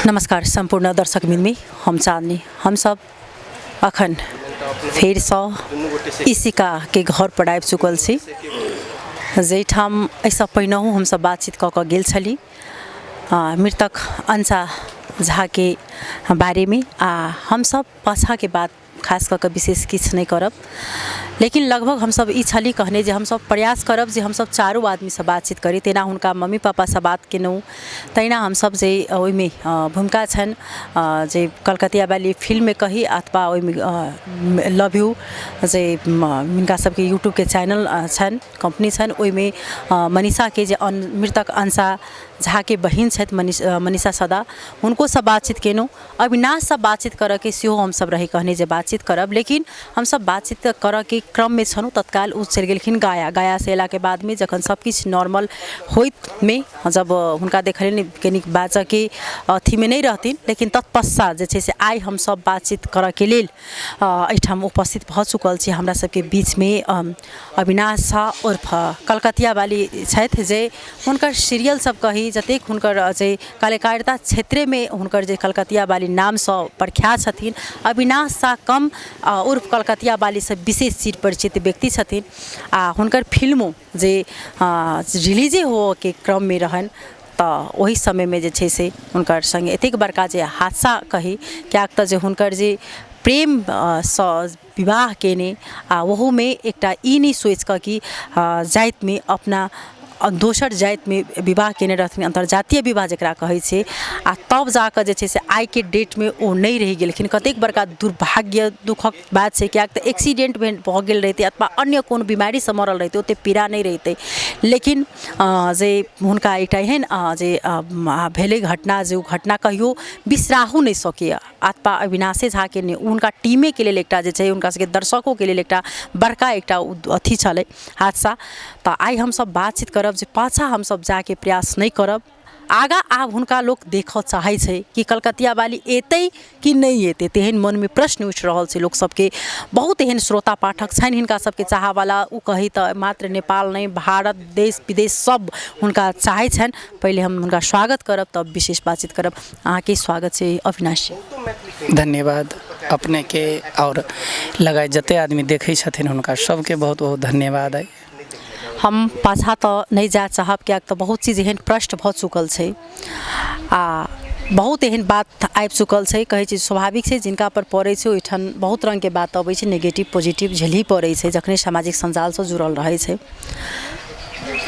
नमस्कार सम्पूर्ण दर्शक बिन्दमे, हम चाँदनी। हमसब अखन फेरसँ इशिकाके घर पर आबि चुकल छी, जाहिठाम एहिसँ पहिनहुँ हमसब बातचीत कऽ कऽ गेल छली मृतक अंशा झाके बारेमे। आ हमसब पाछाँके बात खास कऽ कऽ विशेष किछु नहि करब, लेकिन लगभग हमसब ई छली कहने जे हमसब प्रयास करब जे हमसब चारू आदमीसँ बातचीत करी। तेना हुनका मम्मी पापासँ बात केलहुँ, तहिना हमसब जे ओहिमे भूमिका छनि, जे कलकतिया वाली फिल्ममे कही अथवा ओहिमे लव यू जे हिनका सबके यूट्यूबके चैनल छनि, कम्पनी छनि, ओहिमे मनीषाके जे मृतक अंशा झाके बहिन छथि मनीषा सदा, हुनकोसँ बातचीत केलहुँ। अविनाशसँ बातचीत करऽके सेहो हमसब रही कहने जे बातचीत करब, लेकिन हमसब बातचीत करऽके क्रममे छलहुँ तत्काल ओ चलि गेलखिन गया। गयासँ अयलाके बादमे जखन सब किछु नॉर्मल होइतमे जब हुनका देखलियनि कनिक बाजऽके अथीमे नहि रहथिन, लेकिन तत्पश्चात जे छै से आइ हमसब बातचीत करऽके लेल एहिठाम उपस्थित भऽ चुकल छी। हमरा सबके बीचमे अविनाश झा उर्फ कलकतिया वाली छथि, जे हुनकर सीरियल सब कही जतेक हुनकर जे कलाकारिता क्षेत्रेमे हुनकर जे कलकतिया वाली नामसँ प्रख्यात छथिन। अविनाश झा कम उर्फ कलकतिया वालीसँ विशेष चिर परिचित व्यक्ति छथिन आ हुनकर फिल्मो जे रिलीजे होअके क्रममे रहनि तऽ ओहि समयमे जे छै से हुनकर सङ्गे एतेक बड़का जे हादसा कही, किएक तऽ जे हुनकर जे प्रेमसँ विवाह केने आ ओहूमे एकटा ई नहि सोचि कऽ कि जातिमे अपना दोसर जातिमे विवाह केने रहथिन, अन्तर्जातीय विवाह जकरा कहै छै, आ तब जाकऽ जे छै से आइके डेटमे ओ नहि रहि गेलखिन। कतेक बड़का दुर्भाग्य दुःखक बात छै, किएक तऽ एक्सीडेंट भेल भऽ गेल रहितै अथवा अन्य कोनो बीमारीसँ मरल रहितै, ओतेक पीड़ा नहि रहितै, लेकिन जे हुनका एकटा एहन जे भेलै घटना, जे ओ घटना कहियो बिसराहो नहि सकैए। अथवा अविनाशे झाके नहि, हुनका टीमेके लेल एकटा जे छै, हुनका सबके दर्शकोके लेल एकटा बड़का एकटा अथी छलै हादसा। तऽ आइ हमसब बातचीत करब जे पाछाँ हमसब जाके प्रयास नहि करब, आगाँ आब हुनका लोक देखऽ चाहै छै कि कलकतिया वाली एतै कि नहि एतै, तेहन मनमे प्रश्न उठि रहल छै लोक सबके। बहुत एहन श्रोता पाठक छनि हिनका सबके चाहऽवला, ओ कही तऽ मात्र नेपाल नहि, भारत देश विदेश सब हुनका चाहै छनि। पहिले हम हुनका स्वागत करब तब विशेष बातचीत करब। अहाँके स्वागत छै अविनाश जी। धन्यवाद अपनेके आओर लगायत जते आदमी देखै छथिन हुनका सबके बहुत बहुत धन्यवाद अइ। हम पाछाँ तऽ नहि जाय चाहब, किएक तऽ बहुत चीज एहन प्रश्न भऽ चुकल छै आ बहुत एहन बात आबि चुकल छै। कहै छै स्वाभाविक छै, जिनका पर पड़ै छै ओहिठाम बहुत रङ्गके बात अबै छै, नेगेटिव पॉजिटिव झेलही पड़ै छै जखने सामाजिक सञ्जालसँ जुड़ल रहै छै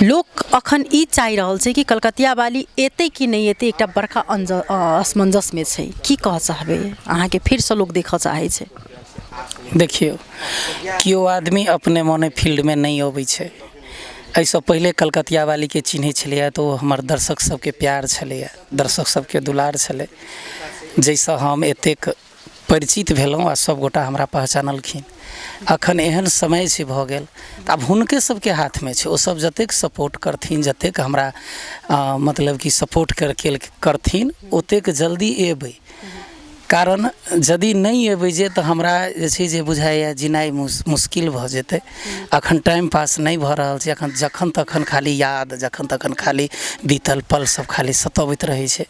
लोक। अखन ई चाहि रहल छै कि कलकतिया वाली एतै कि नहि एतै, एकटा बड़का असमंजसमे छै। की कहऽ चाहबै अहाँके? फेरसँ लोक देखऽ चाहै छै। देखियौ, केओ आदमी अपने मोने फील्डमे नहि अबै छै। एहिसँ पहिले कलकतिया वालीके चिन्है छलैए तऽ ओ हमर दर्शक सबके प्यार छलैए, दर्शक सबके दुलार छलै, जाहिसँ हम एतेक परिचित भेलहुँ आ सब गोटा हमरा पहचानलखिन। अखन एहन समय छै भऽ गेल तऽ आब हुनके सबके हाथमे छै, ओ सब जतेक सपोर्ट करथिन, जतेक हमरा मतलब कि सपोर्ट करथिन ओतेक जल्दी एबै। कारण यदि नहि एबै जे तऽ हमरा जे छै जे बुझाइए जिनाइ मुश्किल भऽ जेतै। अखन टाइम पास नहि भऽ रहल छै। अखन जखन तखन खाली याद, जखन तखन खाली बीतल पल सब खाली सतबैत रहै छै।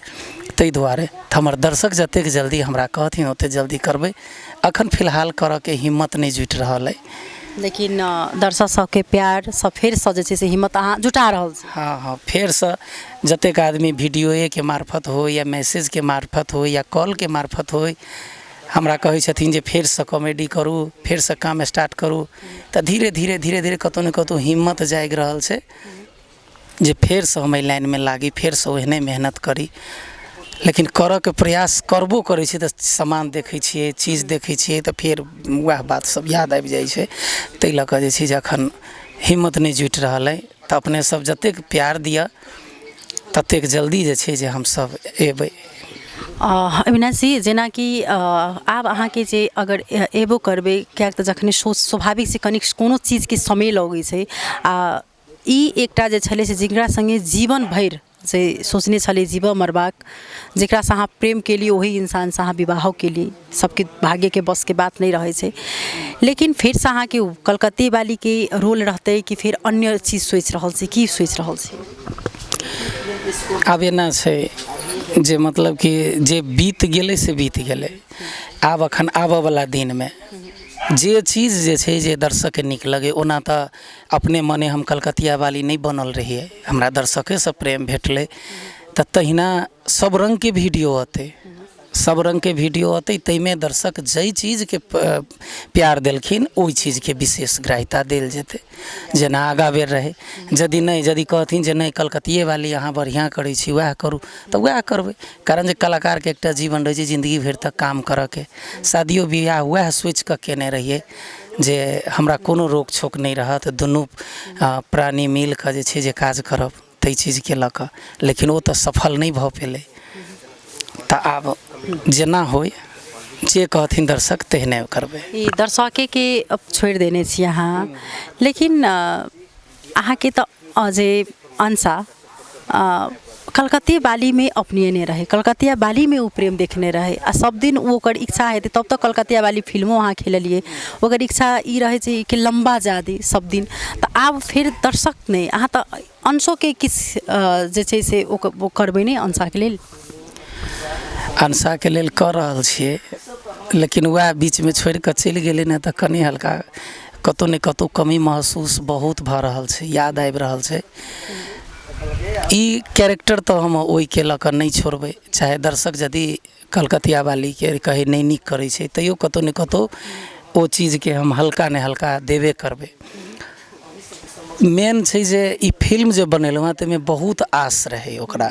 ताहि दुआरे तऽ हमर दर्शक जतेक जल्दी हमरा कहथिन ओतेक जल्दी करबै। अखन फिलहाल करऽके हिम्मत नहि जुटि रहल अइ। लेकिन दर्शक सबके प्यारसँ फेरसँ जे छै से हिम्मत अहाँ जुटा रहल छी। हँ, फेरसँ जतेक आदमी वीडियोएके मार्फत होइ या मैसेजके मार्फत होइ या कॉलके मार्फत होइ, हमरा कहै छथिन जे फेरसँ कॉमेडी करू, फेरसँ काम स्टार्ट करू, तऽ धीरे धीरे धीरे धीरे कतहु ने कतहु हिम्मत जागि रहल छै जे फेरसँ हम एहि लाइनमे लागी, फेरसँ ओहने मेहनत करी। लेकिन करऽके प्रयास करबो करै छी तऽ सामान देखै छियै, चीज देखै छियै तऽ फेर वएह बात सब याद आबि जाइ छै। ताहि लऽ कऽ जे छै जे एखन हिम्मत नहि जुटि रहल अइ। तऽ अपने सब जतेक प्यार दिअ ततेक जल्दी जे छै जे हमसब एबै। अविनाश जी, जेनाकि आब अहाँके जे अगर एबो करबै, किएक तऽ जखने सोच स्वाभाविक छै कनिक कोनो चीजके समय लगै छै, आ ई एकटा जे छलै से जकरा सङ्गे जीवन भरि से सोचने छलै जीबऽ मरबाक, जकरासँ अहाँ प्रेम केलियै ओही इंसानसँ अहाँ विवाहो केलियै, सबके भाग्यके बसके बात नहि रहै छै। लेकिन फेरसँ अहाँके ओ कलकत्ते वालीके रोल रहतै कि फेर अन्य चीज सोचि रहल छी, की सोचि रहल छी? आब एना छै, जे मतलब कि जे बीत गेलै से बीत गेलै। आब एखन आबऽवला दिनमे जे चीज जे छै जे दर्शकके नीक लगै। ओना तऽ अपने मने हम कलकतिया वाली नहि बनल रहियै, हमरा दर्शकेसँ प्रेम भेटलै। तऽ तहिना सब रङ्गके वीडियो अतै, सब रङ्गके वीडियो अतै, ताहिमे दर्शक जाहि चीजके प्यार देलखिन ओहि चीजके विशेष ग्राहिता देल जेतै। जेना आगाँ बेर रहै, यदि नहि यदि कहथिन जे नहि कलकतिये वाली अहाँ बढ़िआँ करै छी वएह करू, तऽ वएह करबै। कारण जे कलाकारके एकटा जीवन रहै छै जिन्दगी भरि तक काम करऽके। शादियो बियाह वएह सोचिकऽ केने रहियै जे हमरा कोनो रोक छोक नहि रहत, दुनू प्राणी मिलकऽ जे छै जे काज करब ताहि चीजके लऽ कऽ। लेकिन ओ तऽ सफल नहि भऽ पेलै। तऽ आब जेना होइ, जे कहथिन दर्शक तेहने करबै। ई दर्शकेके छोड़ि देने छी अहाँ, लेकिन अहाँके तऽ जे अंशा कलकत्ते बालीमे अपनेने रहै, कलकतिया बालीमे ओ प्रेम देखने रहै आ सब दिन ओ ओकर इच्छा हेतै तब तऽ कलकतिया बाली फिल्मो अहाँ खेललियै। ओकर इच्छा ई रहै छै कि लम्बा जादी सब दिन। तऽ आब फेर दर्शक नहि, अहाँ तऽ अंशोके किछु जे छै से ओ करबै नहि अंशाके लेल? अंशाके लेल कऽ रहल छियै, लेकिन वएह बीचमे छोड़िकऽ चलि गेलै ने, तऽ कनि हल्का कतहु ने कतहु कमी महसूस बहुत भऽ रहल छै, याद आबि रहल छै। ई कैरेक्टर तऽ हम ओहिके लऽ कऽ नहि छोड़बै, चाहे दर्शक यदि कलकतिया वालीके कहै नहि नीक करै छै, तैयो कतहु ने कतहु ओ चीजके हम हल्का ने हल्का देबे करबै। मेन छै जे ई फिल्म जे बनेलहुँ हँ ताहिमे बहुत आस रहै ओकरा,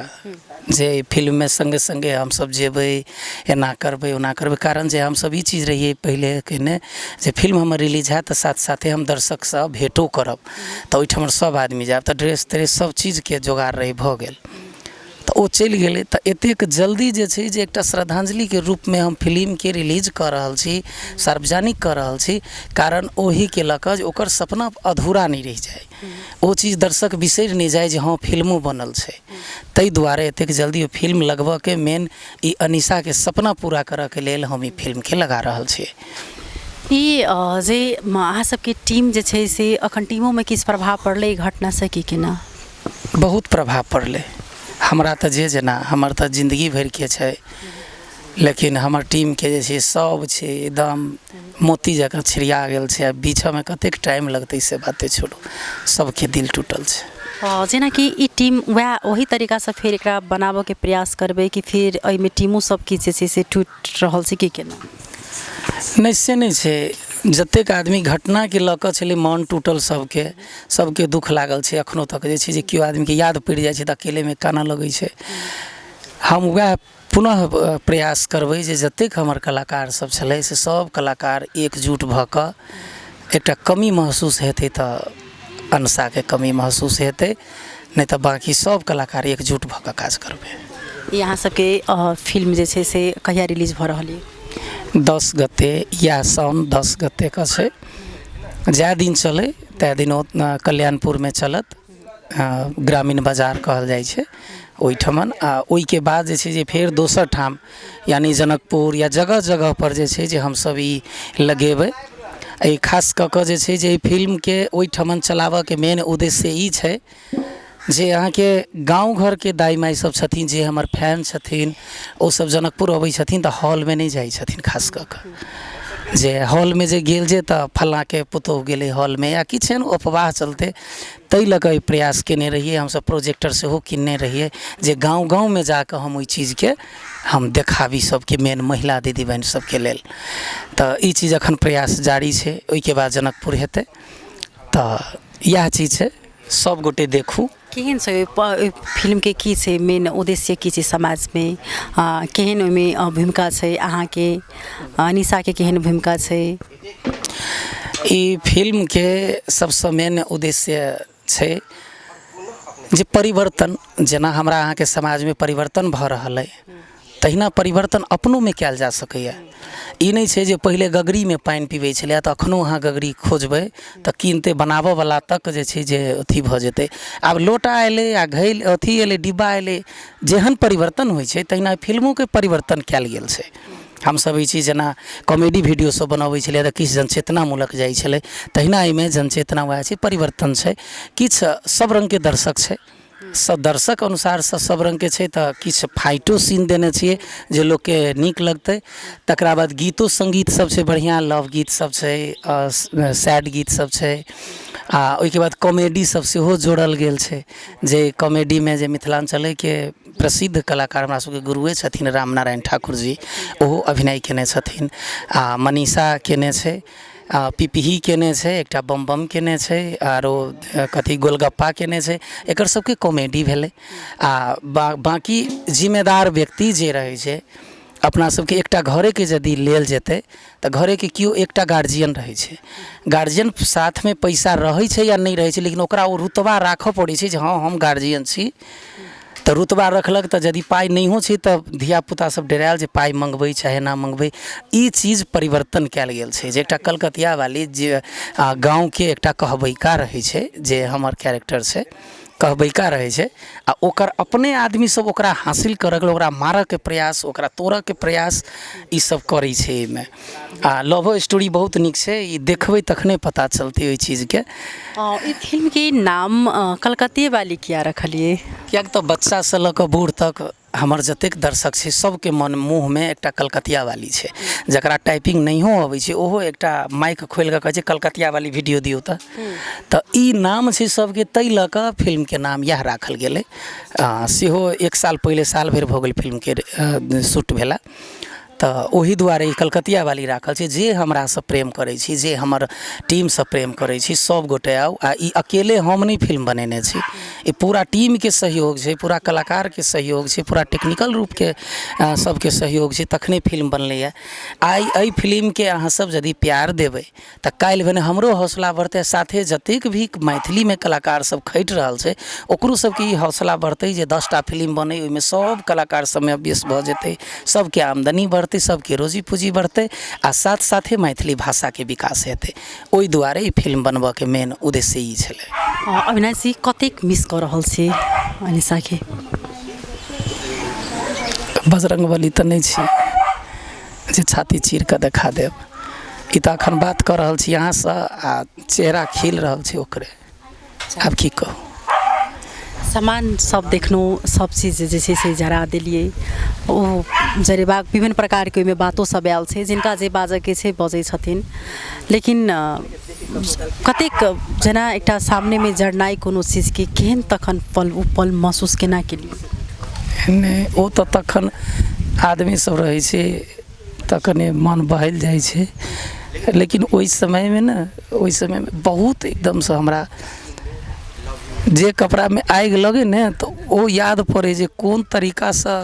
जे एहि फिल्ममे सङ्गे सङ्गे हमसब जेबै, एना करबै, ओना करबै। कारण जे हमसब ई चीज रहियै पहिले केने जे फिल्म हमर रिलीज हैत तऽ साथ साथे हम दर्शकसँ भेँटो करब, तऽ ओहिठाम सब आदमी जायब। तऽ ड्रेस त्रेस सब चीजके जोगाड़ रहै, भऽ गेल। तऽ ओ चलि गेलै, तऽ एतेक जल्दी जे छै जे एकटा श्रद्धाञ्जलिके रूपमे हम फिलिमके रिलीज कऽ रहल छी, सार्वजनिक कऽ रहल छी। कारण ओहिके लऽ कऽ जे ओकर सपना अधूरा नहि रहि जाइ, ओ चीज दर्शक बिसरि नहि जाइ जे हँ फिल्मो बनल छै। ताहि दुआरे एतेक जल्दी ओ फिल्म लगबऽके मेन ई अनिशाके सपना पूरा करऽके लेल हम ई फिल्मके लगा रहल छी। ई जे अहाँ सबके टीम जे छै से अखन टीमोमे किछु प्रभाव पड़लै ई घटनासँ कि केना? बहुत प्रभाव पड़लै। हमरा तऽ जे जेना हमर तऽ जिन्दगी भरिके छै, लेकिन हमर टीमके जे छै सब छै एकदम मोती जकाँ छिड़िया गेल छै। आ बीछऽमे कतेक टाइम लगतै से बाते छोड़ू, सबके दिल टूटल छै। जेनाकि ई टीम वएह ओही तरीकासँ फेर एकरा बनाबऽके प्रयास करबै कि फेर एहिमे टीमो सब किछु जे छै से टूटि रहल छै कि केना? नहि, से नहि छै। जतेक आदमी घटनाके लऽ कऽ छलै मन टूटल, सबके सबके दुःख लागल छै। एखनो तक जे छै जे केओ आदमीके याद पड़ि जाइ छै तऽ अकेलेमे कानऽ लगै छै। हम वएह पुनः प्रयास करबै जे जतेक हमर कलाकार सब छलै से सब कलाकार एकजुट भऽ कऽ एकटा कमी महसूस हेतै तऽ अंशाके कमी महसूस हेतै, नहि तऽ बाँकी सब कलाकार एकजुट भऽ कऽ काज करबै। ई अहाँ सबके फिल्म जे छै से कहिया रिलीज भऽ रहल यऽ? 10 गते, इएह साउन 10 गतेके छै। जए दिन चलै तए दिन ओ कल्याणपुरमे चलत, ग्रामीण बाजार कहल जाइ छै ओहिठमन। आ ओहिके बाद जे छै जे फेर दोसर ठाम, यानि जनकपुर या जगह जगह पर जे छै जे हमसब ई लगेबै। एहि खास कऽ कऽ जे छै जे एहि फिल्मके ओहिठमन चलाबऽके मेन उद्देश्य ई छै जे अहाँके गाँव घरके दाइ माइ सब छथिन, जे हमर फैन छथिन, ओसब जनकपुर अबै छथिन तऽ हॉलमे नहि जाइ छथिन। खास कऽ कऽ जे हॉलमे जे गेल जे तऽ फल्लाँके पुतोहु गेलै हॉलमे या किछु एहन अफवाह चलतै, ताहि लऽ कऽ ई प्रयास केने रहियै। हमसब प्रोजेक्टर सेहो किनने रहियै जे गाँव गाँवमे जाकऽ हम ओहि चीजके हम देखाबी सबके, मेन महिला दीदी बहिन सबके लेल। तऽ ई चीज एखन प्रयास जारी छै। ओहिके बाद जनकपुर हेतै। तऽ इएह चीज छै, सब गोटे देखू। केहन छै ओहि फिल्मके, की छै मेन उद्देश्य, की छै समाजमे, केहन ओहिमे भूमिका छै अहाँके, अनिशाके केहन भूमिका छै? ई फिल्मके सबसँ मेन उद्देश्य छै जे परिवर्तन, जेना हमरा अहाँके समाजमे परिवर्तन भऽ रहल अइ तहिना परिवर्तन अपनोमे कयल जा सकैए। ई नहि छै जे पहिले गगरीमे पानि पीबै छलैए तऽ एखनो अहाँ गगरी खोजबै तऽ कीनतै बनाबऽवला तक जे छै जे अथी भऽ जेतै। आब लोटा अयलै आ घैल अथी अयलै, डिब्बा अयलै। जेहन परिवर्तन होइ छै तहिना फिल्मोके परिवर्तन कयल गेल छै। हमसब ई चीज जेना कॉमेडी वीडियो सब बनबै छलियै तऽ किछु जनचेतनामूलक जाइ छलै, तहिना एहिमे जनचेतना वएह छै, परिवर्तन छै। किछु सब रङ्गके दर्शक छै। सब दर्शक अनुसारसँ सब रङ्गके छै, तऽ किछु फाइटो सीन देने छियै जे लोकके नीक लगतै। तकरा बाद गीतो सङ्गीत सब छै बढ़िआँ, लव गीत सब छै, सैड गीत सब छै, आओर ओइके बाद कॉमेडी सब सेहो जोड़ल गेल छै, जे कॉमेडीमे जे मिथिलाञ्चलेके प्रसिद्ध कलाकार हमरा सबके गुरुए छथिन राम नारायण ठाकुर जी, ओहो अभिनय केने छथिन, आओर मनीषा केने छै, आओर पिपही केने छै, एकटा बम बम केने छै, आरो कथी गोलगप्पा केने छै। एकर सबके कॉमेडी भेलै। आओर बाँकी जिम्मेदार व्यक्ति जे रहै छै, अपना सबके एकटा घरेके यदि लेल जेतै तऽ घरेके केओ एकटा गार्जियन रहै छै। गार्जियन साथमे पैसा रहै छै या नहि रहै छै, लेकिन ओकरा ओ रुतबा राखऽ पड़ै छै जे हँ हम गार्जियन छी। तऽ रुतबा रखलक तऽ यदि पाइ नहिओ छै तऽ धियापुता सब डेरायल जे पाइ मङ्गबै चाहे ना मङ्गबै। ई चीज परिवर्तन कयल गेल छै जे एकटा कलकतियावाली जे गाँवके एकटा कहबैका रहै छै, जे हमर कैरेक्टर छै, कहबैका रहै छै, आओर ओकर अपने आदमी सब ओकरा हासिल करऽके लेल ओकरा मारऽके प्रयास, ओकरा तोड़ऽके प्रयास ई सब करै छै एहिमे। आओर लवो स्टोरी बहुत नीक छै, ई देखबै तखने पता चलतै ओहि चीजके। ई फिल्मके नाम कलकतिये वाली किया रखलियै? किएक तऽ बच्चासँ लऽ कऽ बूढ़ तक हमर जतेक दर्शक छै सबके मन मुँहमे एकटा कलकतिया वाली छै। जकरा टाइपिंग नहियो अबै छै ओहो एकटा माइक खोलि कऽ कहै छै कलकतिया वाली वीडियो दियौ। तऽ ई नाम छै सबके, ताहि लऽ कऽ फिल्मके नाम इएह राखल गेलै। सेहो एक साल पहिले, साल भरि भऽ गेल फिल्मके शूट भेला, तऽ ओहि दुआरे ई कलकतिया वाली राखल छै। जे हमरासँ प्रेम करै छी, जे हमर टीमसँ प्रेम करै छी, सब गोटे आउ। आओर ई अकेले हम नहि फिल्म बनेने छी, ई पूरा टीमके सहयोग छै, पूरा कलाकारके सहयोग छै, पूरा टेक्निकल रूपके सबके सहयोग छै, तखने फिल्म बनलैए। आइ एहि फिल्मके अहाँ सब यदि प्यार देबै तऽ काल्हि भने हमरो हौसला बढ़तै, साथे जतेक भी मैथिलीमे कलाकार सब खटि रहल छै ओकरो सबके ई हौसला बढ़तै जे 10टा फिल्म बनै, ओहिमे सब कलाकार समावेश भऽ जेतै, सबके आमदनी बढ़तै, सबके रोजी पूँजी बढ़तै, आओर साथ साथे मैथिली भाषाके विकास हेतै। ओहि दुआरे ई फिल्म बनबऽके मेन उद्देश्य ई छलै। अविनाश जी, कतेक मिस कऽ रहल छी अनिशाके? बजरङ्गबली तऽ नहि छी जे छाती चीर कऽ देखा देब। ई तऽ एखन बात कऽ रहल छी अहाँसँ आ चेहरा खिल रहल छै ओकरे, आब की कहू। सामान सब देखलहुँ, सब चीज जे छै से जरा देलियै। ओ जरेबाक विभिन्न प्रकारके ओहिमे बातो सब आयल छै, जिनका जे बाजऽके छै बजै छथिन, लेकिन कतेक जेना एकटा सामनेमे जरनाइ कोनो चीजके केहन तखन पल, ओ पल महसूस केना केलियै? नहि, ओ तऽ तखन आदमी सब रहै छै तऽ कनि मन बहलि जाइ छै, लेकिन ओहि समयमे ने, ओहि समयमे बहुत एकदमसँ हमरा जे कपड़ामे आगि लगै ने तऽ ओ याद पड़ै जे कोन तरीकासँ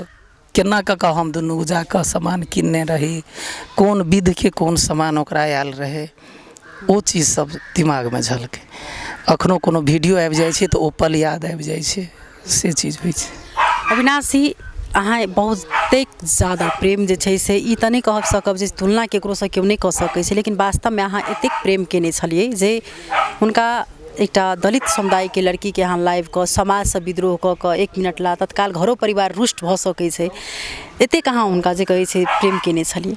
केना कऽ कऽ हम दुनू जाकऽ सामान किनने रही, कोन विधके कोन सामान ओकरा आयल रहै, ओ चीज सब दिमागमे झलकै। एखनो कोनो वीडियो आबि जाइ छै तऽ ओ पल याद आबि जाइ छै, से चीज होइ छै। अविनाश जी, अहाँ बहुतेक ज्यादा प्रेम जे छै से ई तऽ नहि कह सकब जे तुलना ककरोसँ केओ नहि कऽ सकै छै, लेकिन वास्तवमे अहाँ एतेक प्रेम केने छलियै जे हुनका एकटा दलित समुदायके लड़कीके अहाँ लाबि कऽ समाजसँ विद्रोह कऽ कऽ एक मिनट ला तत्काल घरो परिवार रुष्ट भऽ सकै छै, एतेक अहाँ हुनका जे कहै छै प्रेम केने छलियै।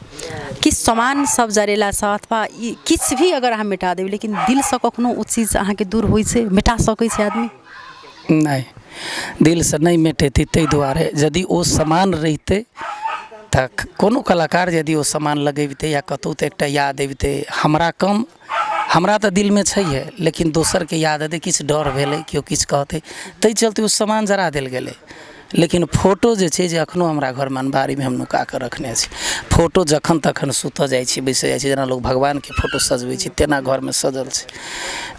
किछु सामान सब जरेलासँ अथवा ई किछु भी अगर अहाँ मिटा देबै, लेकिन दिलसँ कखनो ओ चीज अहाँके दूर होइ छै? मिटा सकै छै आदमी? नहि, दिलसँ नहि मेटेतै। ताहि दुआरे यदि ओ सामान रहितै तऽ कोनो कलाकार यदि ओ सामान लगबितै या कतहु तऽ एकटा याद अबितै। हमरा कम, हमरा तऽ दिलमे छैहे, लेकिन दोसरके याद एतै, किछु डर भेलै केओ किछु कहतै, ताहि चलते ओ सामान जरा देल गेलै। लेकिन फोटो जे छै जे एखनो हमरा घरमे अलमारीमे हम नुकाकऽ रखने छी। फोटो जखन तखन सुतऽ जाइ छी, बैसऽ जाइ छी, जेना लोक भगवानके फोटो सजबै छै तेना घरमे सजल छै।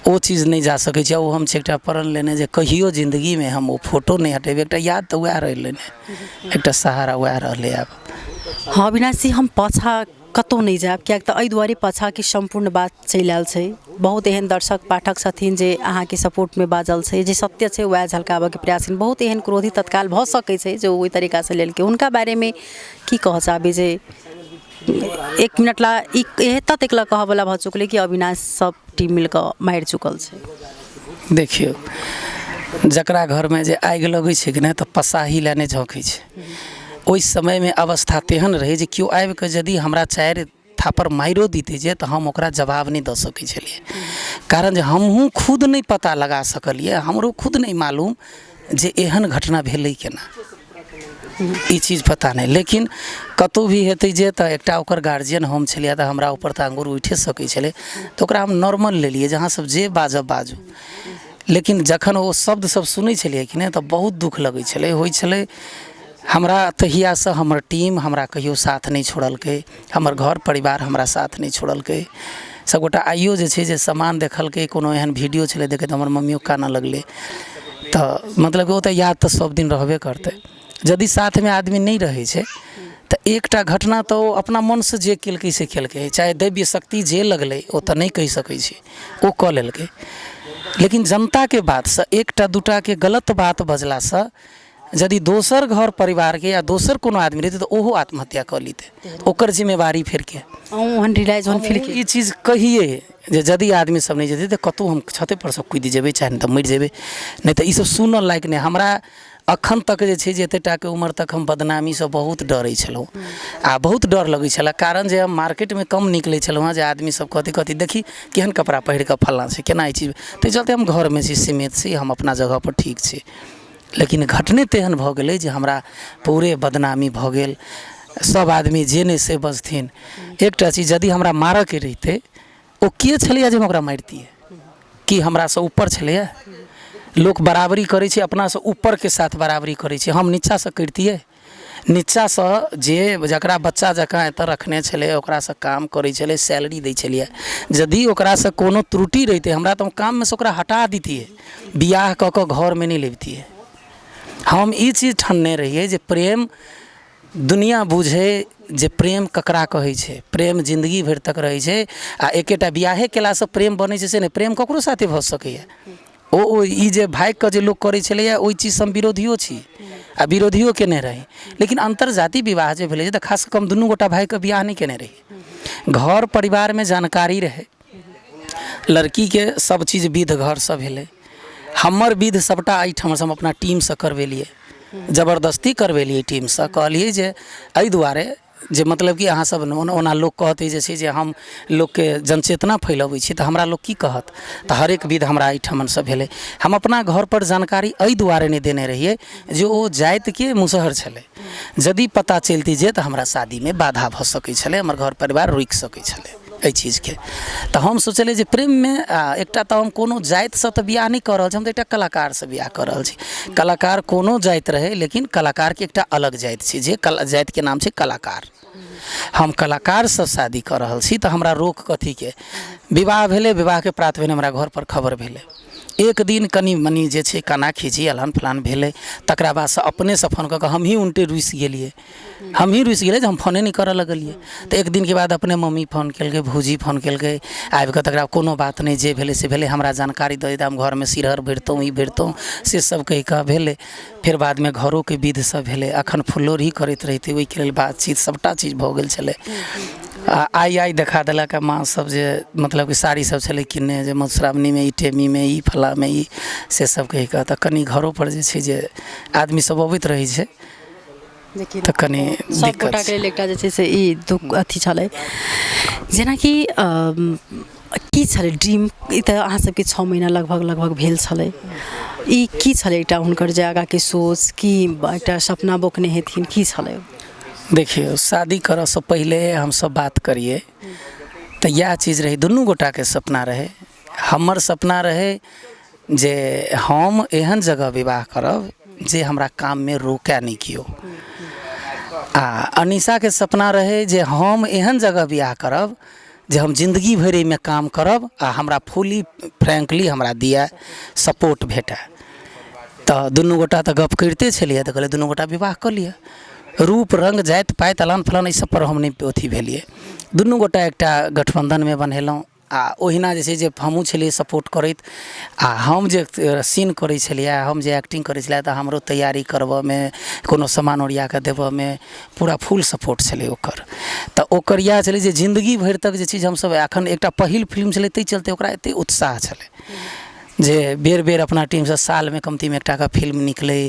ओ चीज नहि जा सकै छै। ओ हम छै एकटा प्रण लेने जे कहियो जिन्दगीमे हम ओ फोटो नहि हटेबै। एकटा याद तऽ वएह रहलै ने, एकटा सहारा वएह रहलै आब। हँ अविनाश जी, हम पाछाँ कतहु नहि जायब, किएक तऽ एहि दुआरे पाछाँ कि सम्पूर्ण बात चलि आयल छै। बहुत एहन दर्शक पाठक छथिन जे अहाँके सपोर्टमे बाजल छै, जे सत्य छै वएह झलकाबऽके प्रयास। बहुत एहन क्रोधी तत्काल भऽ सकै छै जे ओहि तरीकासँ लेलकै। हुनका बारेमे की कहऽ चाहबै जे एक मिनट ला ई एतऽ तक लए कहऽवला भऽ चुकलै कि अविनाश सब टीम मिलकऽ मारि चुकल छै? देखियौ, जकरा घरमे जे आगि लगै छै कि नहि तऽ पसाही लए नहि झँकै छै। ओहि समयमे अवस्था तेहन रहै जे केओ आबिकऽ यदि हमरा 4 थापड़ मारिओ दितै जे तऽ हम ओकरा जवाब नहि दऽ सकै छलियै, कारण जे हमहूँ खुद नहि पता लगा सकलियै, हमरो खुद नहि मालूम जे एहन घटना भेलै केना, ई चीज पता नहि। लेकिन कतहु भी हेतै जे तऽ एकटा ओकर गार्जियन हम छलियै, तऽ हमरा ऊपर तऽ आङ्गुर उठि सकै छलै, तऽ ओकरा हम नॉर्मल लेलियै जे अहाँ सब जे बाजब बाजू। लेकिन जखन ओ शब्द सब सुनै छलियै कि नहि, तऽ बहुत दुःख लगै छलै, होइ छलै हमरा। तहियासँ हमर टीम हमरा कहियो साथ नहि छोड़लकै, हमर घर परिवार हमरा साथ नहि छोड़लकै, सबगोटा आइयो जे छै जे सामान देखलकै, कोनो एहन वीडियो छलै देखैत, हमर मम्मियो कानऽ लगलै। तऽ मतलब ओ तऽ याद तऽ सब दिन रहबे करतै। यदि साथमे आदमी नहि रहै छै तऽ एकटा घटना तऽ ओ अपना मनसँ जे केलकै से केलकै, चाहे दैव्य शक्ति जे लगलै ओ तऽ नहि कहि सकै छी, ओ कऽ लेलकै। लेकिन जनताके बातसँ एकटा दूटाके गलत बात बजलासँ यदि दोसर घर परिवारके या दोसर कोनो आदमी रहितै तऽ ओहो आत्महत्या कऽ लितै, ओकर जिम्मेवारी फेर के? अहूँ ओहन रियलाइज ओहन फील ई चीज कहियै जे यदि आदमी सब नहि जेतै तऽ कतहु हम छते पर सँ कुदि जेबै, चाहे नहि तऽ मरि जेबै, नहि तऽ ईसब सुनऽ लायक नहि। हमरा अखन तक जे छै जे एते टाके उमर तक हम बदनामीसँ बहुत डरै छलहुँ आ बहुत डर लगै छलै, कारण जे हम मार्केटमे कम निकलै छलहुँ हँ, जे आदमी सब कहतै कथी, देखी केहन कपड़ा पहिर कऽ फल्लाँ छै, केना ई चीज। ताहि चलते हम घरमे छी, सीमित छी, हम अपना जगहपर ठीक छी। लेकिन घटने तेहन भऽ गेलै जे हमरा पूरे बदनामी भऽ गेल, सब आदमी जे नहि से बजथिन। एकटा चीज, यदि हमरा मारऽके रहितै, ओ के छलैए जे हम ओकरा मारितियै? कि हमरासँ ऊपर छलैए? लोक बराबरी करै छै, अपनासँ ऊपरके साथ बराबरी करै छै, हम नीचाँसँ करितियै? नीचाँसँ जे जकरा बच्चा जकाँ एतऽ रखने छलै, ओकरासँ काम करै छलै, सैलरी दै छलियै, यदि ओकरासँ कोनो त्रुटि रहितै हमरा, तऽ हम काममे सँ ओकरा हटा दितियै, बियाह कऽ कऽ घरमे नहि लबितियै। हम ई चीज ठनने रहियै जे प्रेम दुनिया बुझै जे प्रेम ककरा कहै छै। प्रेम जिन्दगी भरि तक रहै छै आ एकेटा बियाहे केलासँ प्रेम बनै छै से नहि, प्रेम ककरो साथे भऽ सकैए। ओ ओ ई जे भागिकऽ जे लोक करै छलैए, ओहि चीजसँ हम विरोधियो छी आ विरोधियो केने रही। लेकिन अन्तर्जातीय विवाह जे भेलै, तऽ खास कऽ हम दुनू गोटा भागिकऽ बियाह नहि केने रही। घर परिवारमे जानकारी रहै लड़कीके, सब चीज विध घरसँ भेलै। हमर विध सबटा एहिठामसँ हम अपना टीमसँ करबेलियै, जबरदस्ती करबेलियै टीमसँ। कहलियै जे एहि दुआरे जे मतलब कि अहाँ सब ओना लोक कहतै जे छै जे हम लोकके जनचेतना फैलबै छी, तऽ हमरा लोक की कहत? तऽ हरेक विध हमरा एहिठामसँ भेलै। हम अपना घरपर जानकारी एहि दुआरे नहि देने रहियै जे ओ जातिके मुसहर छलै, यदि पता चलितै जे तऽ हमरा शादीमे बाधा भऽ सकै छलै, हमर घर परिवार रुकि सकै छलै एहि चीजके। तऽ हम सोचलियै जे प्रेममे एकटा तऽ हम कोनो जातिसँ तऽ बियाह नहि कऽ रहल छी, हम तऽ एकटा कलाकारसँ बियाह कऽ रहल छी। कलाकार कोनो जाति रहै, लेकिन कलाकारके एकटा अलग जाति छै, जे जातिके नाम छै कलाकार। हम कलाकारसँ शादी कऽ रहल छी, तऽ हमरा रोक कथीके? विवाह भेलै। विवाहके प्रात भेने हमरा घरपर खबर भेलै। एक दिन कनि मनि जे छै काना खीची अलान फलान भेलै, तकरा बादसँ अपनेसँ फोन कऽ कऽ हमहीँ उनटे रुसि गेलियै, हमहीँ रुसि गेलियै जे हम फोने नहि करऽ लगलियै। तऽ एक दिनके बाद अपने मम्मी फोन केलकै, भौजी फोन केलकै आबिकऽ। तकरा कोनो बात नहि, जे भेलै से भेलै, हमरा जानकारी दऽ दैते हम घरमे सिरहर भरितहुँ, ई भरितहुँ, से सब कहिकऽ भेलै। फेर बादमे घरोके विध सब भेलै। एखन फुललोढ़ी करैत रहितै, ओहिके लेल बातचीत सबटा चीज भऽ गेल छलै। आ आइ आइ देखा देलक माँ सब जे मतलब कि साड़ी सब छलै किनने, जे मधुश्रावणीमे ई टेमीमे ई फलाँमे ई से सब कहिकऽ, तऽ कनि घरोपर जे छै जे आदमी सब अबैत रहै छै। लेकिन तऽ कनि सब दिक्कत गोटाके छै। लेल एकटा जे छै से ई दुःख अथी छलै। जेनाकि की छलै ड्रीम? ई तऽ अहाँ सबके 6 महीना लगभग लगभग भेल छलै। ई की छलै एकटा हुनकर जे आगाँके सोच, की एकटा सपना बोकने हेथिन, की छलै? देखियौ, शादी करऽसँ पहिले हमसब बात करियै तऽ इएह चीज रहै, दुनू गोटाके सपना रहै। हमर सपना रहै जे हम एहन जगह विवाह करब जे हमरा काममे रोकै नहि केओ, आ अनीषाके सपना रहै जे हम एहन जगह बियाह करब जे हम जिन्दगी भरि एहिमे काम करब आ हमरा फुली फ्रैंकली हमरा दिए सपोर्ट भेटए। तऽ दुनू गोटा तऽ गप करिते छलियै, तऽ कहलियै दुनू गोटा विवाह कऽ लिअ। रूप रङ्ग जाति पाति अलान फलान एहि सब पर हम नहि अथी भेलियै। दुनू गोटा एकटा गठबन्धनमे बन्हेलहुँ आ ओहिना जे छै जे हमहूँ छलियै सपोर्ट करैत आ हम जे सीन करै छलियै, हम जे एक्टिंग करै छलियै, तऽ हमरो तैयारी करबऽमे, कोनो सामान ओरिया कऽ देबऽमे पूरा फुल सपोर्ट छलै ओकर। तऽ ओकर इएह छलै जे जिन्दगी भरि तक जे चीज हमसब एखन एकटा पहिल फिल्म छलै, ताहि चलते ओकरा एतेक उत्साह छलै। जे बेर बेर अपना टीमसँ सालमे कमतीमे एकटाके फिल्म निकलै।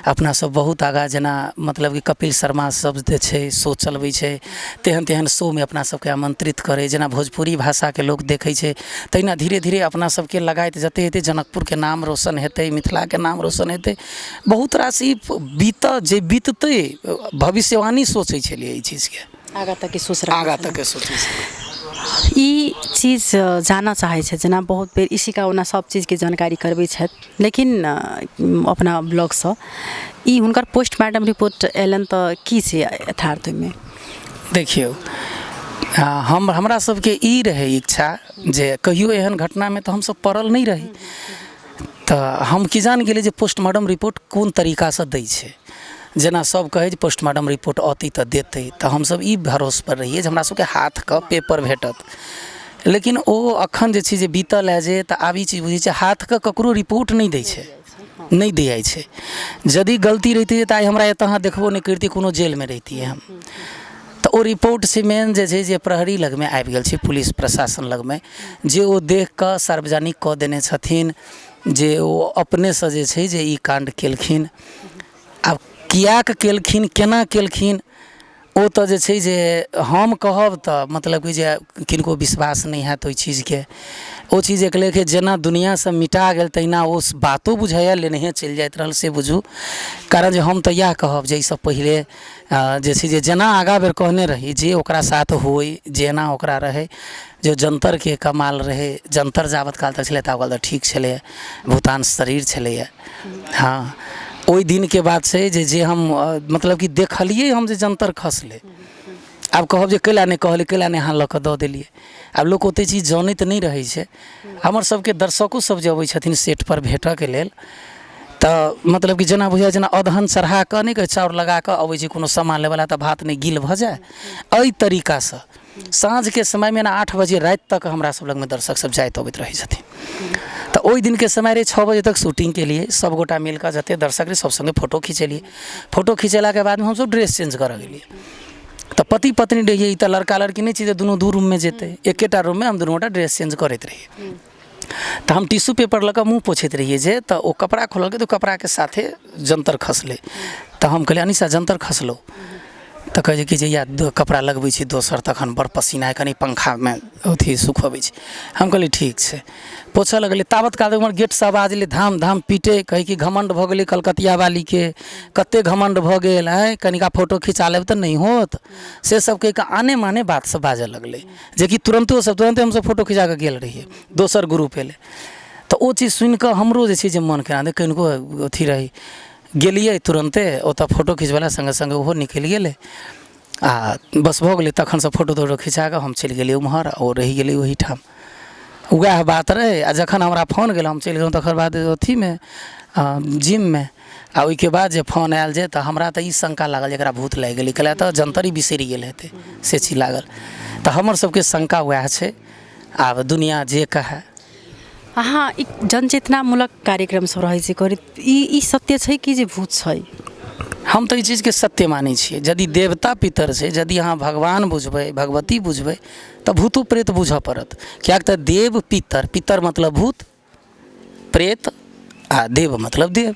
अपना सब बहुत आगाँ, जेना मतलब कि कपिल शर्मा सब जे छै शो चलबै छै, तेहन तेहन शोमे अपना सबके आमन्त्रित करै। जेना भोजपुरी भाषाके लोक देखै छै, तहिना धीरे धीरे अपना सबके लगाइत जते हेतै, जनकपुरके नाम रोशन हेतै, मिथिलाके नाम रोशन हेतै। बहुत रास ई बीतऽ जे बीततै, भविष्यवाणी सोचै छलियै एहि चीजके। आगाँ तकके सोच राखै आगाँ छलहुँ। तकके सोचै छलियै। ई चीज जानऽ चाहै छै, जेना बहुत बेर इशिका ओना सब चीजके जानकारी करबै छथि, लेकिन अपना ब्लॉगसँ ई हुनकर पोस्टमार्टम रिपोर्ट अयलनि तऽ की छै यथार्थ ओहिमे? देखियौ, हमरा सबके ई रहै इच्छा जे कहियो एहन घटनामे तऽ हमसब पड़ल नहि रही, तऽ हम की जान गेलियै जे पोस्टमार्टम रिपोर्ट कोन तरीकासँ दै छै। जेना सब कहै जे पोस्टमार्टम रिपोर्ट औतै तऽ देतै, तऽ हमसब ई भरोसपर रहियै जे हमरा सबके हाथके पेपर भेटत। लेकिन ओ अखन जे छै जे बीतल है जे, तऽ आब ई चीज बुझै छै, हाथके ककरो रिपोर्ट नहि दै छै, नहि दियाइ छै। यदि गलती रहितै तऽ आइ हमरा एतऽ अहाँ देखबो नहि करितियै, कोनो जेलमे रहितियै हम। तऽ ओ रिपोर्ट छै मेन जे छै जे प्रहरी लगमे आबि गेल छै, पुलिस प्रशासन लगमे, जे ओ देख कऽ सार्वजनिक कऽ देने छथिन जे ओ अपनेसँ जे छै जे ई काण्ड केलखिन। आब किएक केलखिन, केना केलखिन, ओ तऽ जे छै जे हम कहब तऽ मतलब कि जे किनको विश्वास नहि हैत ओहि चीजके। ओ चीज एक लेखे जेना दुनिआँसँ मिटा गेल, तहिना ओ बातो बुझाइए लेनहे चलि जाइत रहल, से बुझू। कारण जे हम तऽ इएह कहब जे एहिसँ पहिले जे छै जे जेना आगाँ बेर कहने रही जे ओकरा साथ होइ, जेना ओकरा रहै, जे जन्तरके कमाल रहै। जन्तर जाबत काल तक छलै ताबत काल तक ठीक छलैए, भूतान शरीर छलैए। हँ, ओहि दिनके बात छै जे जे हम मतलब कि देखलियै हम जे जन्तर खसलै। आब कहब जे कैला नहि कहलियै, कैला नहि अहाँ लऽ कऽ दऽ देलियै। आब लोक ओतेक चीज जनैत नहि रहै छै। हमर सबके दर्शको सब जे अबै छथिन सेटपर भेटऽके लेल, तऽ मतलब कि जेना बुझाइ जेना अदहन चढ़ाकऽ नहि कहै चाउर लगाकऽ अबै छै कोनो सामान लेबऽला, तऽ भात नहि गील भऽ जाइ, एहि तरीकासँ साँझके समयमे ने 8 बजे राति तक हमरा सब लगमे दर्शक सब जाइत अबैत रहै छथिन। तऽ ओहि दिनके समय रहै, 6 बजे तक शूटिंग केलियै सबगोटा मिलकऽ, जते दर्शक रहै सब सङ्गे फोटो खिचेलियै। फोटो खिचेलाके बादमे हमसब ड्रेस चेंज करऽ गेलियै, तऽ पति पत्नी रहियै, ई तऽ लड़का लड़की नहि छै जे दुनू दू रूममे जेतै, एकेटा रूममे हम दुनू गोटा ड्रेस चेंज करैत रहियै। तऽ हम टिश्यू पेपर लऽ कऽ मुँह पोछैत रहियै जे, तऽ ओ कपड़ा खोललकै तऽ ओ कपड़ाके साथे जन्तर खसलै। तऽ हम कहलियै, अनिशा, जन्तर खसलौ। तऽ कहै छै कि जे इएह कपड़ा लगबै छी दोसर, तखन बड़ पसीना कनि पंखामे अथी सुखबै छी। हम कहलियै ठीक छै, पोछऽ लगलियै। ताबत काल उम्हर गेटसँ आवाज एलै, धाम धाम पीटै, कहै कि घमण्ड भऽ गेलै कलकतिया वालीके, कते घमण्ड भऽ गेल आँय, कनिका फोटो खिचा लेब तऽ नहि होत, से सब कहि कऽ आने माने बात सब बाजऽ लगलै। जेकि तुरन्तो सब तुरन्ते हमसब फोटो खिचा कऽ गेल रहियै, दोसर ग्रुप एलै तऽ ओ चीज सुनिकऽ हमरो जे छै जे मन केना दन, कनिको अथी रही। गेलियै तुरन्ते ओतऽ फोटो खिचबेला, सङ्गे सङ्गे ओहो निकलि गेलै आ बस भऽ गेलै। तखनसँ फोटो तोटो खिचा कऽ हम चलि गेलियै ओम्हर, ओ रहि गेलै ओहिठाम। वएह बात रहै। आ जखन हमरा फोन गेल, हम चलि गेलहुँ तकर बाद अथीमे जिममे। आ ओहिके बाद जे फोन आयल जे, तऽ हमरा तऽ ई शङ्का लागल जे एकरा भूत लागि गेलै, कैला तऽ जन्तर ही बिसरि गेल हेतै, से चीज लागल। तऽ हमर सबके शङ्का वएह छै, आब दुनिआ जे कहए। अहाँ एक जनचेतनामूलक कार्यक्रम सब रहै छै करैत, ई सत्य छै कि जे भूत छै? हम तऽ ई चीजके सत्य मानै छियै। यदि देवता पितर छै, यदि अहाँ भगवान बुझबै, भगवती बुझबै, तऽ भूतो प्रेत बुझऽ पड़त। किएक तऽ देव पितर, पितर मतलब भूत प्रेत, आ देव मतलब देव,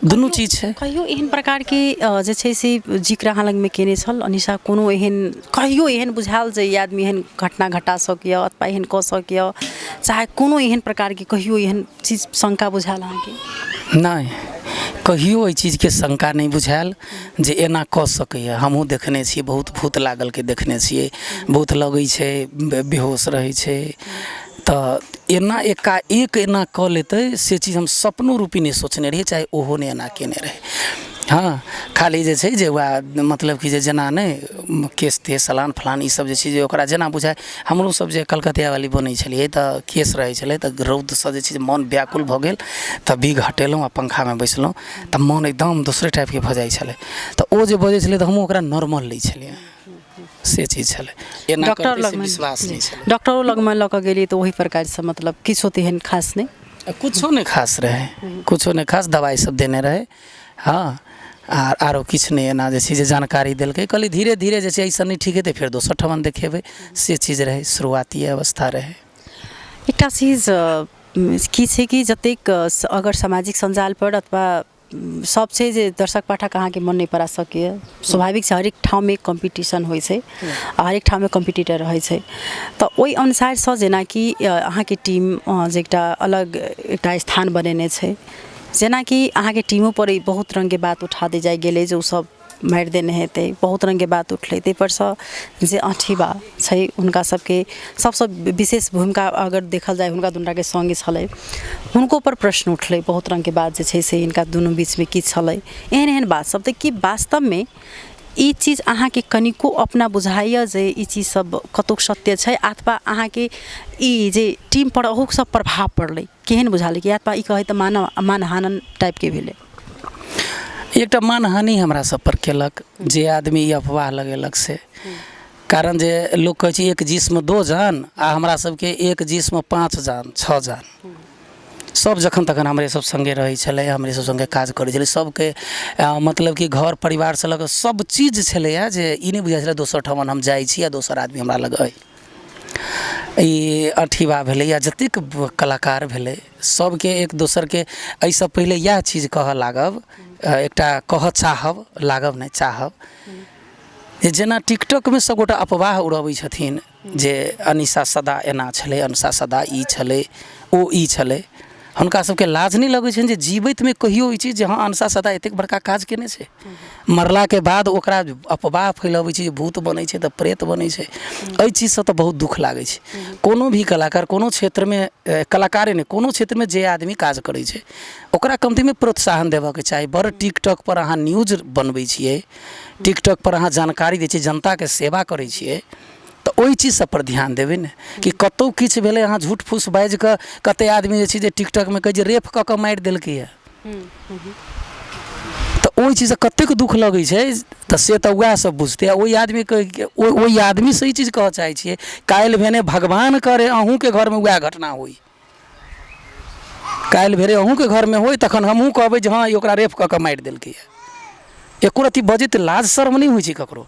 दुनू चीज छै। कहियो एहन प्रकारके जे छै से जिक्र अहाँ लगमे केने छल अनिशा? कोनो एहन कहियो एहन बुझायल जे ई आदमी एहन घटना घटा सकैए अथवा एहन कऽ सकैए, चाहे कोनो एहन प्रकारके कहियो एहन चीज शङ्का बुझायल अहाँके? नहि, कहियो एहि चीजके शङ्का नहि बुझायल जे एना कऽ सकैए। हमहूँ देखने छियै, बहुत भूत लागलके देखने छियै, भूत लगै छै, बेहोश रहै छै, तऽ एना एकाएक एना कऽ लेतै से चीज हम सपनो रूपी नहि सोचने रहियै, चाहे ओहो नहि एना केने रहै। हँ, खाली जे छै जे वएह मतलब कि जे जेना नहि केस तेस अलान फलान ई सब जे छै जे ओकरा जेना बुझाइ। हमरो सब जे कलकतियावाली बनै छलियै तऽ केस रहै छलै, तऽ रौदसँ जे छै जे मन व्याकुल भऽ गेल, तऽ बिग हटेलहुँ आओर पङ्खामे बैसलहुँ तऽ मन एकदम दोसरे टाइपके भऽ जाइ छलै। तऽ ओ जे बजै छलै तऽ हमहूँ ओकरा नॉर्मल लै छलियै, से चीज छलै। एना डॉक्टर करतै से लगमे विश्वास नहि छलै। डॉक्टरो लगमे लऽ कऽ गेलियै तऽ ओहि प्रकारसँ मतलब किछो तेहन खास नहि? कुछो नहि खास रहै, कुछो नहि खास, दबाइ सब देने रहै। हँ, आरो किछु नहि एना जे छै जे जानकारी देलकै। कहली धीरे धीरे जे छै एहिसँ नहि ठीक हेतै, फेर दोसर ठमन देखेबै, से चीज रहै, शुरुआती अवस्था रहै। एकटा चीज की छै कि जतेक अगर सामाजिक सञ्जालपर अथवा सब छै जे दर्शक पाठक अहाँके मन नहि पड़ा सकैए, स्वाभाविक छै। हरेक ठाममे कम्पीटिशन होइ छै, हरेक ठाममे कम्पिटिटर रहै छै, तऽ ओहि अनुसारसँ जेनाकि अहाँके टीम जे एकटा अलग एकटा स्थान बनेने छै, जेनाकि अहाँके टीमोपर ई बहुत रङ्गके बात उठा दै जाइ गेलै जे ओसब मारि देने हेतै, बहुत रङ्गके बात उठलै। ताहिपरसँ जे अठीबा छै हुनका सबके सबसँ विशेष भूमिका अगर देखल जाय हुनका दुनूटाके सङ्गे छलै, हुनको पर प्रश्न उठलै, बहुत रङ्गके बात जे छै से हिनका दुनू बीचमे की छलै, एहन एहन बात सब। तऽ की वास्तवमे ई चीज अहाँके कनिको अपना बुझाइए जे ई चीज सब कतौक सत्य छै, अथवा अहाँके ई जे टीम पर अहूके सब प्रभाव पड़लै, केहन बुझालै कि अथवा ई कहै तऽ मानहानन टाइपके भेलै? एकटा मानहानि हमरा सब पर केलक जे आदमी ई अफवाह लगेलक से, कारण जे लोक कहै छै एक जिस्म दो जान, आ हमरा सबके एक जिस्म 5 जान 6 जान, सब जखन तखन हमरे सब सङ्गे रहै छलै, हमरे सब सङ्गे काज करै छलै, सबके मतलब कि घर परिवारसँ लऽ कऽ सब चीज छलैए, जे ई नहि बुझाइ छलै दोसर ठमन हम जाइ छी या दोसर आदमी हमरा लग अइ। ई अठीबा भेलै या जतेक कलाकार भेलै सबके एक दोसरके एहिसँ पहिले इएह चीज कहऽ लागब, एकटा कहऽ चाहब, लागब नहि चाहब, जे जेना टिकटॉकमे सबगोटा अफवाह उड़बै छथिन जे अनिशा सदा एना छलै, अनिशा सदा ई छलै, ओ ई छलै, हुनका सबके लाज नहि लगै छनि जे जीवैतमे कहियो ई चीज जे हँ अनिशा सदा एतेक बड़का काज केने छै, मरलाके बाद ओकरा अफवाह फैलबै छै जे भूत बनै छै तऽ प्रेत बनै छै। एहि चीजसँ तऽ बहुत दुःख लागै छै। कोनो भी कलाकार कोनो क्षेत्रमे, कलाकारे नहि, कोनो क्षेत्रमे जे आदमी काज करै छै ओकरा कमतीमे प्रोत्साहन देबऽके चाही। बड़ टिकटॉकपर अहाँ न्यूज बनबै छियै, टिकटॉकपर अहाँ जानकारी दै छियै, जनताके सेवा करै छियै, तऽ ओहि चीज सब पर ध्यान देबै ने कि कतहु किछु भेलै अहाँ झूठ फूस बाजि कऽ कते आदमी जे छै जे टिकटॉकमे कहै छै रेप कऽ कऽ मारि देलकैए, तऽ ओहि चीजसँ कतेक दुःख लगै छै, तऽ से तऽ वएह सब बुझतै। आ ओहि आदमीके ओहि आदमीसँ ई चीज कहऽ चाहै छियै, काल्हि भेने भगवान करे अहूँके घरमे वएह घटना होइ, काल्हि भेने अहूँके घरमे होइ, तखन हमहूँ कहबै जे हँ ई ओकरा रेप कऽ कऽ मारि देलकैए। एको रत्ती बजैत लाज शर्म नहि होइ छै ककरो,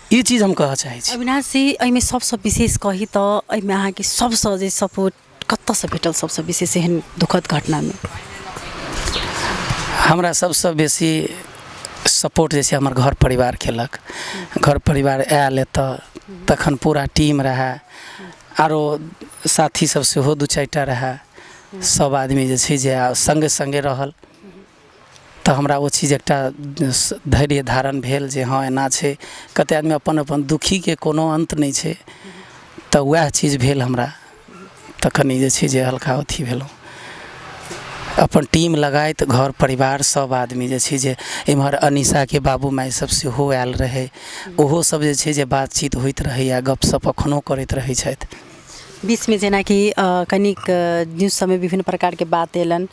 ई चीज हम कहऽ चाहै छी। अविनाश जी, एहिमे सबसँ विशेष कही तऽ एहिमे अहाँके सबसँ जे सपोर्ट कतऽसँ भेटल सबसँ विशेष एहन दुखद घटनामे? हमरा सबसँ बेसी सपोर्ट जे छै हमर घर परिवार केलक। घर परिवार आयल एतऽ, तखन पूरा टीम रहए, आरो साथी सब सेहो 2-4 टा रहए, सब आदमी जे छै जे सङ्गे सङ्गे रहल, तऽ हमरा ओ चीज एकटा धैर्य धारण भेल जे हँ एना छै। कते आदमी अपन अपन दुखीके कोनो अन्त नहि छै, तऽ वएह चीज भेल हमरा, तऽ कनि जे छै जे हल्का अथी भेलहुँ। अपन टीम लगाइत घर परिवार सब आदमी जे छै जे एम्हर अनिशाके बाबू माय सब सेहो आयल रहै, ओहो सब जे छै जे बातचीत होइत रहैए, गपशप एखनो करैत रहै छथि। बीचमे जेनाकि कनिक न्यूज सबमे विभिन्न प्रकारके बात अयलनि,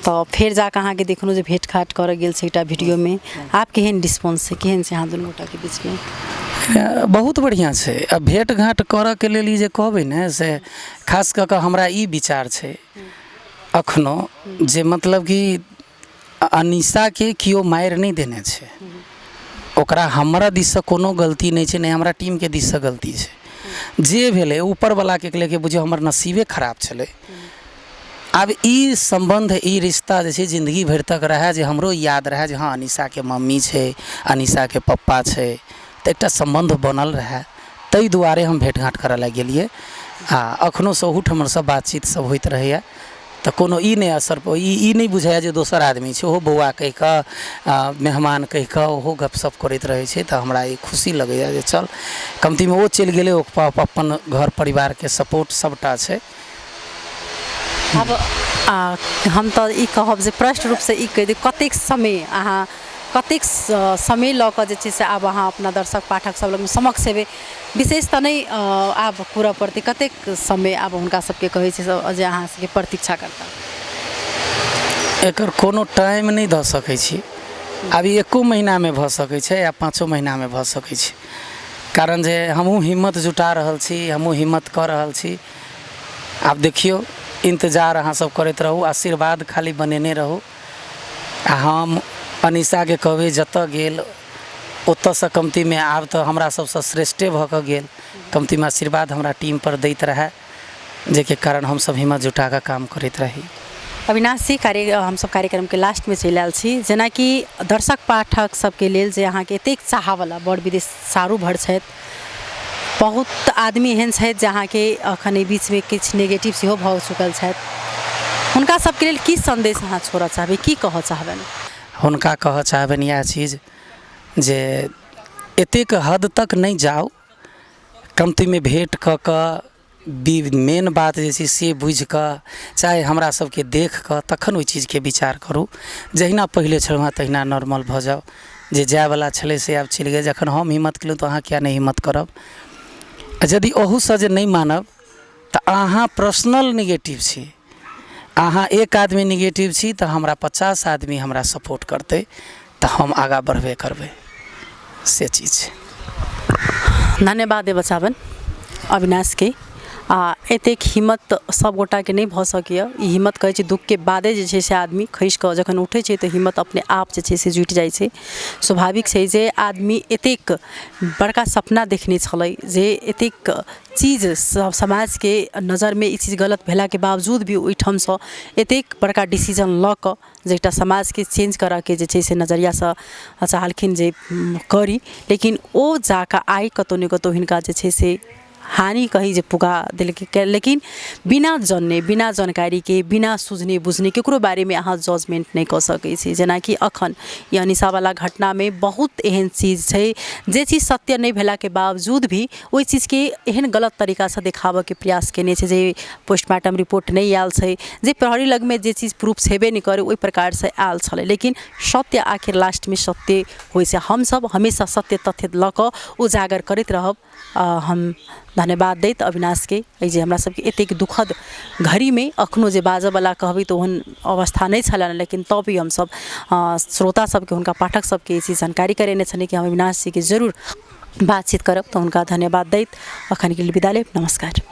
तऽ फेर जाकऽ अहाँके देखलहुँ जे भेँट घाँट करऽ गेल छै एकटा वीडियोमे, आब केहन रिस्पॉन्स छै, केहन छै अहाँ दुनू गोटाके बीचमे? बहुत बढ़िआँ छै। आ भेँट घाँट करऽके लेल ई जे कहबै ने से खास कऽ कऽ हमरा ई विचार छै एखनो जे मतलब कि अनिशाके केओ मारि नहि देने छै, ओकरा हमरा दिससँ कोनो गलती नहि छै, नहि हमरा टीमके दिससँ गलती छै। जे भेलै ऊपरवलाके लेके बुझियौ हमर नसीबे खराब छलै। आब ई सम्बन्ध ई रिश्ता जे छै जिन्दगी भरि तक रहए, जे हमरो याद रहए जे हँ अनिशाके मम्मी छै, अनिशाके पप्पा छै, तऽ एकटा सम्बन्ध बनल रहए, ताहि दुआरे हम भेँट घाँट करऽ लए गेलियै। आ एखनो से ओहूठमनसँ बातचीत सब होइत रहैए, तऽ कोनो ई नहि असर ई नहि बुझाइए जे दोसर आदमी छै, ओहो बौआ कहि कऽ मेहमान कहि कऽ ओहो गपशप करैत रहै छै। तऽ हमरा ई खुशी लगैए जे चल कमतीमे ओ चलि गेलै, ओ अपन घर परिवारके सपोर्ट सबटा छै। आब हम तऽ ई कहब जे प्रश्न रूपसँ ई कहि दियौ, कतेक समय अहाँ कतेक समय लऽ कऽ जे छै से आब अहाँ अपना दर्शक पाठक सब लगमे समक्ष हेबै, विशेष तऽ नहि आब पूरा पड़तै, कतेक समय आब हुनका सबके कहै छै जे अहाँ सबके प्रतीक्षा करता? एकर कोनो टाइम नहि दऽ सकै छी, आब ई 1 महीनामे भऽ सकै छै या 5 महीनामे भऽ सकै छै, कारण जे हमहूँ हिम्मत जुटा रहल छी, हमहूँ हिम्मत कऽ रहल छी। आब देखियौ, इन्तजार अहाँ सब करैत रहू, आशीर्वाद खाली बनेने रहू। आ हम अनिशाके कहबै जतऽ गेल ओतऽसँ कमतीमे आब तऽ हमरा सबसँ श्रेष्ठे भऽ कऽ गेल, कमतीमे आशीर्वाद हमरा टीमपर दैत रहए। जाहिके कारण हमसभ हिम्मत जुटा कऽ काम करैत रही। अविनाश जी, कार्य हमसभ कार्यक्रमके लास्टमे चलि आयल छी। जेनाकि दर्शक पाठक सबके लेल जे अहाँके एतेक चाहवला बड़ विदेश चारू भर छथि, बहुत आदमी एहन छथि जे अहाँके अखन एहि बीचमे किछु नेगेटिव सेहो भऽ चुकल छथि, हुनका सबके लेल की सन्देश अहाँ छोड़ऽ चाहबै, की कहऽ चाहबनि? हुनका कहऽ चाहबनि इएह चीज जे एतेक हद तक नहि जाउ, कमतीमे भेँट कऽ कऽ मेन बात जे छै से बुझिकऽ, चाहे हमरा सबके देखिकऽ तखन ओहि चीजके विचार करू। जहिना पहिले छलहुँ हँ तहिना नॉर्मल भऽ जाउ। जे जाइवला छलै से आब चलि गेल। जखन हम हिम्मत केलहुँ तऽ अहाँ किएक नहि हिम्मत करब? आओर यदि ओहूसँ जे नहि मानब तऽ अहाँ पर्सनल निगेटिव छी। अहाँ एक आदमी निगेटिव छी तऽ हमरा 50 आदमी हमरा सपोर्ट करतै, तऽ हम आगाँ बढ़बे करबै, से चीज छै। धन्यवाद देबऽ चाहबनि अविनाशके। आ एतेक हिम्मत सब गोटाके नहि भऽ सकैए। ई हिम्मत कहै छै दुःखके बादे जे छै से आदमी खसि कऽ जखन उठै छै तऽ हिम्मत अपने आप जे छै से जुटि जाइ छै। स्वाभाविक छै जे आदमी एतेक बड़का सपना देखने छलै जे एतेक चीज सब समाजके नजरमे ई चीज गलत भेलाके बावजूद भी ओहिठामसँ एतेक बड़का डिसीजन लऽ कऽ जे एकटा समाजके चेंज करऽके जे छै से नजरियासँ चाहलखिन जे करी, लेकिन ओ जाकऽ आइ कतहु ने कतहु हिनका जे छै से हानि कही जे पुगा देलकै। लेकिन बिना जनने, बिना जानकारीके, बिना सुझने बुझने ककरो बारेमे अहाँ जजमेन्ट नहि कऽ सकै छी। जेनाकि अखन ई अनिशावला घटनामे बहुत एहन चीज छै जे चीज सत्य नहि भेलाके बावजूद भी ओहि चीजके एहन गलत तरीकासँ देखाबऽके प्रयास केने छै जे पोस्टमार्टम रिपोर्ट नहि आयल छै, जे प्रहरी लगमे जे चीज प्रूफ छेबे नहि करै ओहि प्रकारसँ आयल छलै। लेकिन सत्य आखिर लास्टमे सत्य होइ छै। हमसब हमेशा सत्य तथ्य लऽ कऽ उजागर करैत रहब। हम धन्यवाद दैत अविनाशके एहि जे हमरा सबके एतेक दुखद घड़ीमे अखनो जे बाजऽवला कहबै तऽ ओहन अवस्था नहि छलनि, लेकिन तब भी हमसब श्रोता सबके, हुनका पाठक सबके ई चीज जानकारी करेने छलियै कि हम अविनाश जीके जरूर बातचीत करब। तऽ हुनका धन्यवाद दैत अखनके लेल विदा लेब। नमस्कार।